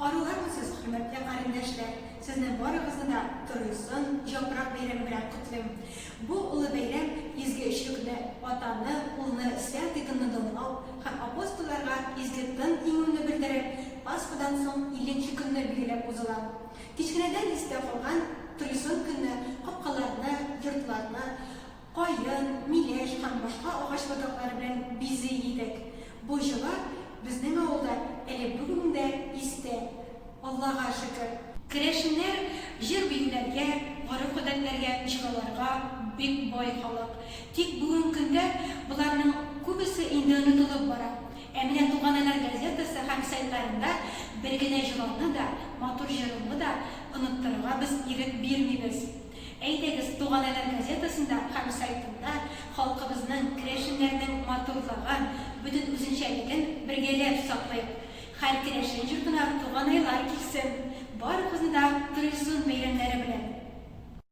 Арулармы сез, хөрмәтле карендәшләр! Сезне барыгызны да Торыйсын, Җапрак бәйрәме белән котлыйм. Бу олы бәйрәм изге өчлекне, Атаны, Улны, Святый Тынны данлау һәм апостолларга изге тын иңүне белдереп, Пасхадан соң илленче көнне билгеләп узыла. Кечкенәдән истә калган Торыйсын көнне капкаларны, йортларны, Каен, миләш һәм башка агач ботаклары белән бизи идек. Бу җола безнең авылда әле бүген дә истә. Аллага шөкер. Керәшеннәр җыр-биюләргә, гореф-гадәтләргә, җолаларга бик бай халык. Тик бүгенге көндә боларның күбесе инде онытылып бара. Ә менә Туганайлар газетасы һәм сайтларында бер генә җоланы да, матур җыруны да оныттырырга без ирек бирмибез. Әйдәгез, Туганайлар газетасында һәм сайтында халкыбызның, керәшеннәрнең матурлыгын, бөтен үзенчәлеген бергәләп саклыйк. Һәр керәшен җортына